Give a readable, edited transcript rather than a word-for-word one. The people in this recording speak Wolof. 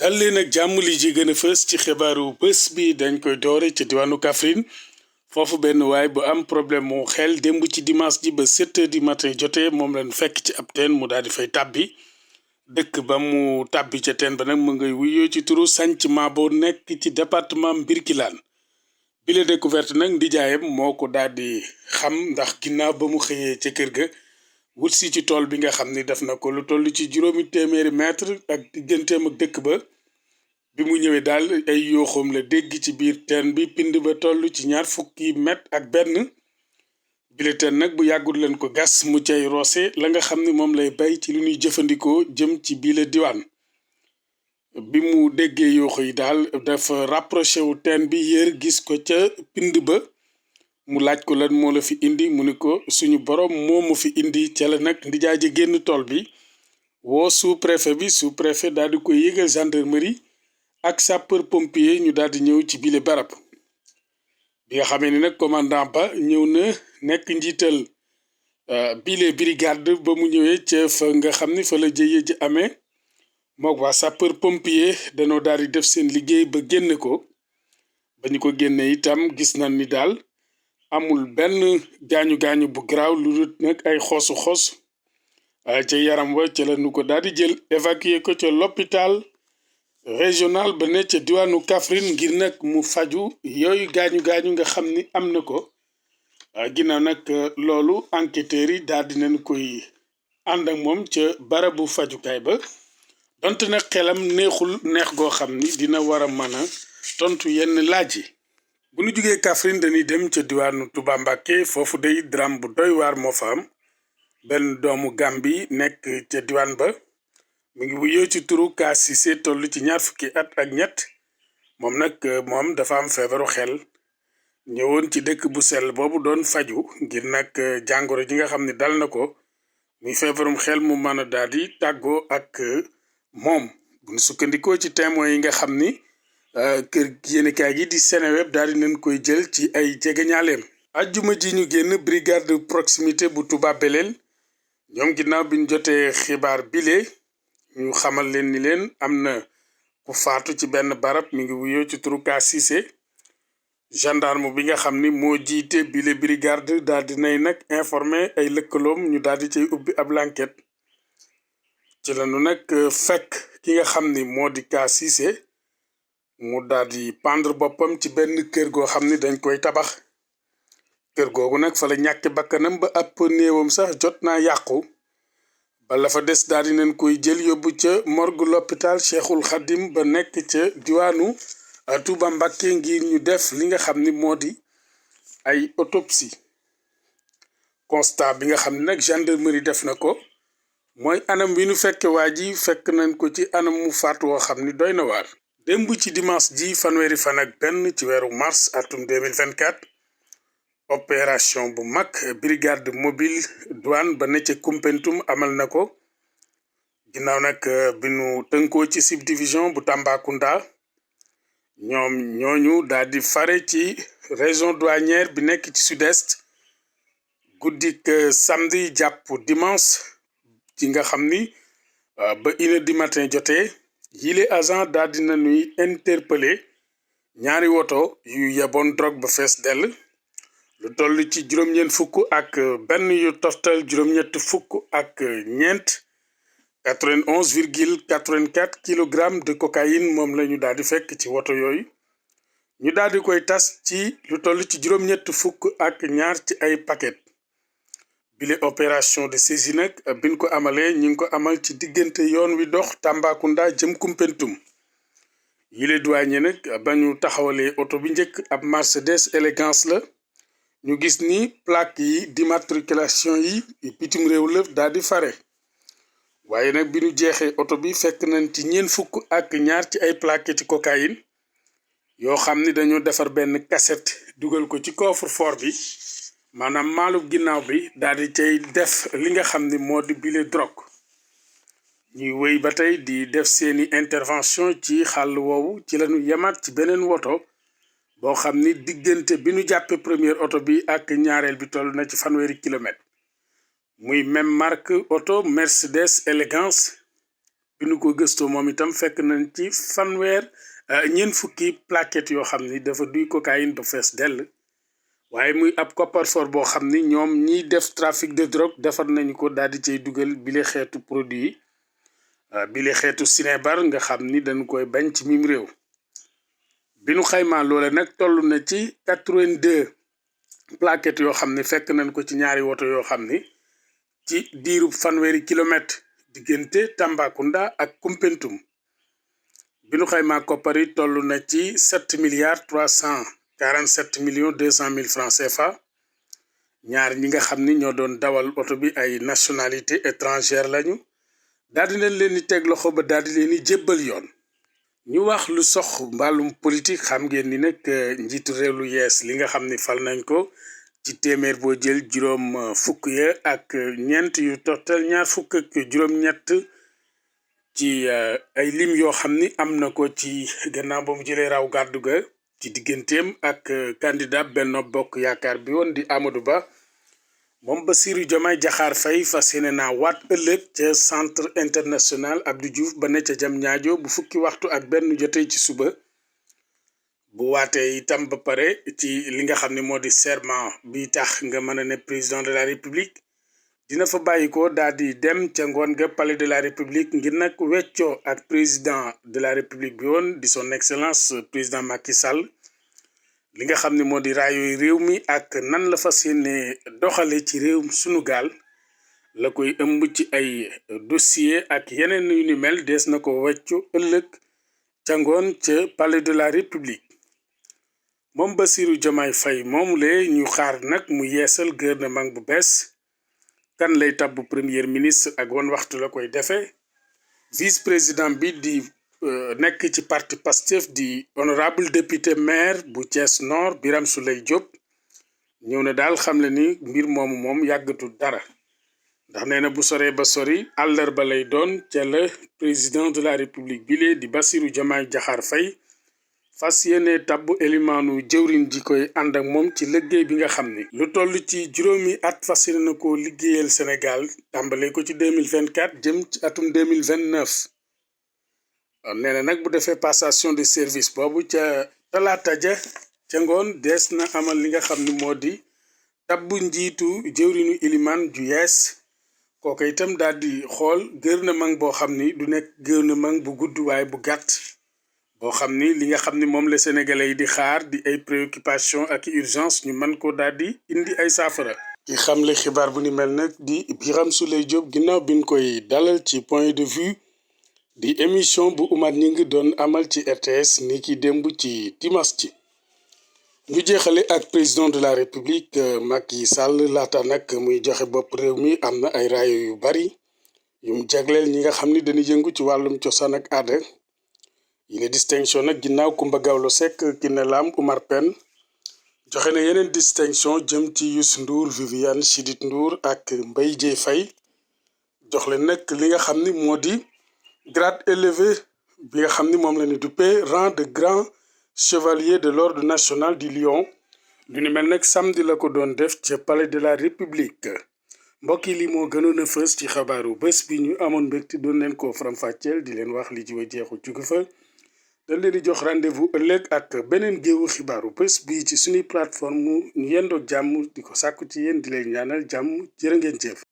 dal leen ak jàmm li ci gën a fës ci xibaaru bés bi dañ koy doore ci diwaanu Kaffrine foofu benn waay bu am problème mu xel démb ci dimanche ji ba 7h du matin jotee moom lañ fekk ci ab teen mu daal di fay tàbbi dëkk ba mu tàbbi ca teen ba nag mu ngay wuyoo ci turu Sanc Mabo nekk ci département Birkilane bi la découverte nag ndijaayam moo ko daal di xam ndax ginnaaw ba mu xëyee ca kër ga wut si ci tool bi nga xam ni def na ko lu toll ci juróomi téeméeri mètre ak digganteem ak dëkk ba bi mu ñëwee daal ay yooxoom la dégg ci biir teen bi pind ba toll ci 20 mètre ak benn bile teen nag bu yàggul leen ko gas mu cay roose la nga xam ni moom lay bay ci lu ñuy jëfandikoo jëm ci bile diwaan bi mu déggee yooxo yi daal dafa rapproché wu teen bi yéer gis ko ca pind ba mu laaj ko lan moo la fi indi mu ni ko suñu borom moo mu fi indi ca la nag ndijaay ji génn tool bi woo sous-préfet bi sous-préfet daal di koy yëgal gendarmerie ak sapeur pompier ñu daal di ñëw ci bile barab bi nga xamee ni nag commandant ba ñëw na nekk njiital bile brigade ba mu ñëwee ca fa nga xam ni fa la jëye ji amee mook waa sapeur pompier dañoo daal di def seen liggéey ba génne ko ba ñu ko génne itam gis nañ ni daal amul benn gaañu-gaañu bu garaaw lu dul nag ay xoosu-xoos ca yaram wa ca la nu ko daal di jël évacuer ko ca l'hôpital régional ba ne ca diwaanu Kaffrine ngir nag mu faju yooyu gaañu-gaañu nga xam ni am na ko ginnaaw nag loolu enquêteurs yi daal di nañ koy ànd ak moom ca barabu fajukaay ba donte nag xelam neexul neex goo xam ni dina war a mën a tontu yenn laaj yi bu nu jugee Kaffrine dañuy dem ca diwaanu Touba Mbacké foofu day drame bu doy waar moo fa am benn doomu Gambi nekk ca diwaan ba mu ngi wuyoo ci turu Ka Cissé toll ci 20 fukki at ak ñett moom nag moom dafa am feebaru xel ñëwoon ci dëkk bu sell boobu doon faju ngir nag jàngoro ji nga xam ne dal na ko muy feebarum xel mu mën a daal di tàggoo ak moom bu nu sukkandikoo ci témoins yi nga xam ni kër yéenekaay gi di Seneweb daal di nañ koy jël ci ay jegeñaaleem ajjuma ji ñu génn brigade de proximité bu Touba Belel ñoom ginnaaw bi ñu jotee xibaar bile ñu xamal leen ni leen am na ku faatu ci benn barab mi ngi wuyoo ci turu Ka Cissé gendarme bi nga xam ni moo jiite bile brigade daal di nay nag informé ay lëkkaloom ñu daal di cay ubbi ab l'enquête ci lañu nag fekk ki nga xam ni moo di Ka Cissé mu daal di pendre boppam ci benn kër goo xam ni dañ koy tabax kër googu nag fa la ñàkk bakkanam ba ab néewam sax jot naa yàqu ba la fa des daal di nañ koy jël yóbbu ca morgue l'hôpital Cheikhul Khadim ba nekk ca diwaanu Touba Mbacké ngir ñu def li nga xam ni moo di ay autopsie constat bi nga xam ne nag gendarmerie def na ko mooy anam wi nu fekke waa ji fekk nañ ko ci anam mu faatu woo xam ni doy na waar démb ci dimanche ji fanweeri fan ak benn ci weeru mars atum 2024 opération bu mag brigade mobile douane ba ne ca Koumpentoum amal na ko ginnaaw nag bi nu tënkoo ci subdivision bu Tambacounda ñoom ñooñu daal di fare ci région douanière bi nekk ci sud-est guddik samedi jàpp dimanche ci nga xam ni ba 1h du matin jotee yile agent daal di nañuy interpellé ñaari woto yu yeboon drogue ba fees dell lu toll ci juróom-ñeent fukk ak benn yu toftal juróom-ñett fukk ak ñeent 91,84 kilogrammes de cocaïne moom la ñu daal di fekk ci woto yooyu ñu daal di koy tas ci lu toll ci juróom-ñett fukk ak ñaar ci ay paquet bile opération de saisie nag biñ ko amalee ñi ngi ko amal ci diggante yoon wi dox Tambacounda jëm Koumpentoum yile douanier nag ba ñu taxawalee oto bi njëkk ab Mercedes élégance la ñu gis ni plaque yi d'immatriculation yi bitim réew la daal di fare waaye nag bi ñu jeexee oto bi fekk nañ ci 4 fukk ak ñaar ci ay plaquettes cocaïne yoo xam ni dañoo defar benn cassette dugal ko ci coffre-fort bi maanaam maalub ginnaaw bi daal di cay def li nga xam ni moo di bile drogue ñuy wéy ba tey di def seeni intervention ci xàll woowu ci lañu yemaat ci beneen woto boo xam ni diggante bi ñu jàppee première oto bi ak ñaareel bi toll na ci 100 kilomètres muy même marque oto Mercedes élégance bi nu ko gëstoo moom itam fekk nañ ci ñeent fukki plaquettes yoo xam ni dafa duy cocaïne ba fees dell waaye muy ab coffre-fort boo xam ni ñoom ñiy def trafic de drogue defar nañu ko daal di cay dugal bile xeetu produit yi bile xeetu sinébar nga xam ni dañu koy bañ ci mim réew bi nu xaymaa loole nag toll na ci 82 plaquettes yoo xam ni fekk nañ ko ci ñaari woto yoo xam ni ci diirub fanweeri kilomètre diggante Tambacounda ak Koumpentoum bi nu xaymaa koppar yi toll na ci 7 milliards 347 millions 200 mille francs CFA ñaar ñi nga xam ni ñoo doon dawal oto bi ay nationalité étrangère lañu daal di leen di teg loxo ba daal di leen di jébbal yoon. ñu wax lu sox mbaalum politique xam ngeen ni nag njiitu réew lu yees li nga xam ni fal nañ ko ci téeméer boo jël juróom fukk ya ak ñeent yu tottal ñaar fukk ak juróom-ñett ci ay lim yoo xam ni am na ko ci gannaaw ba mu jëlee raw gàddu ga ci digganteem ak candidat Benno Bokk Yaakaar bi woon di Amadou Ba moom Bassirou Diomaye Diakhar Faye fas yéene naa waat ëllëg ca centre international Abdou Diouf ba ne ca Diamniadio bu fukki waxtu ak benn jotee ci suba bu waatee itam ba pare ci li nga xam ne moo di serment bi tax nga mën a ne président de la république dina fa bàyyi ko daal di dem ca ngoon ga palais de la république ngir nag weccoo ak président de la république bi woon di son excellence président Macky Sall li nga xam ne moo di raayooy réew mi ak nan la fas yéene doxale ci réew sunu gaal la koy ëmb ci ay dossier ak yeneen yu ni mel dees na ko weccu ëllëg ca ngoon ca palais de la république moom Bassirou Diomaye Faye moomule ñu xaar nag mu yeesal gouvernement bu bees kan lay tabbu premier ministre ak wan waxtu la koy defee vice président bi di nekk ci parti Pastef di honorable député maire bu Thiès Nord Birame Souleye Diop ñëw na daal xam le ni mbir moomu moom yàggatul dara ndax nee na bu soree ba sori àllarba lay doon ca la président de la république bile di Bassirou Diomaye Diakhar Faye fas yéene tabbu elimaanu jëwriñ ji koy ànd ak moom ci liggéey bi nga xam ni lu toll ci juróomi at fas yéene na ko liggéeyal Sénégal tàmbale ko ci 2024 jëm ci atum 2029 nee na nag bu defee passation de service boobu ca talaata ja ca ngoon dees na amal li nga xam ni moo di tabbu njiitu jëwriñu ilimaan ju yees kooku itam daal di xool gouvernement boo xam ni du nekk gouvernement bu gudd waaye bu gàtt boo xam ni li nga xam ni moom la sénégalais yi di xaar di ay préoccupation ak urgence ñu mën ko daal di indi ay saafara ki xamle xibaar bu ni mel nag di Birame Souleye Diop ginnaaw bi ñu koy dalal ci point de vue di émission bu Oumar Gningue doon amal ci RTS ni ki démb ci dimanche ci ñu jeexale ak président de la république Macky Sall laata nag muy joxe bopp réew mi am na ay raayo yu bari yu mu jagleel ñi nga xam ni dañuy yëngu ci wàllum cosaan ak aada yile distinction nag ginnaaw Kumba Gawlo Seck Kiné Lam Oumar Pène joxe na yeneen distinction jëm ci Youssou Ndour Viviane Chidid Ndour ak Mbaye Dièye Faye jox leen nag li nga xam ni moo di grade élevé bi nga xam ni moom la ñu duppee rang de grand chevalier de l'ordre national du Lion lu ni mel nag samedi la ko doon def ca palais de la république mbokk yi li moo gënoon a fës ci xabaaru bés bi ñu amoon mbégte doon leen ko faram-fàcceel di leen wax li ci wa jeexu jugu fa dañ leen di jox rendez-vous ëllëg ak beneen géewu xibaaru bés bi ci suñuy plateforme ñu yendoog jàmm di ko sàkku ci yéen di leen ñaanal jàmm jërë ngeen jëf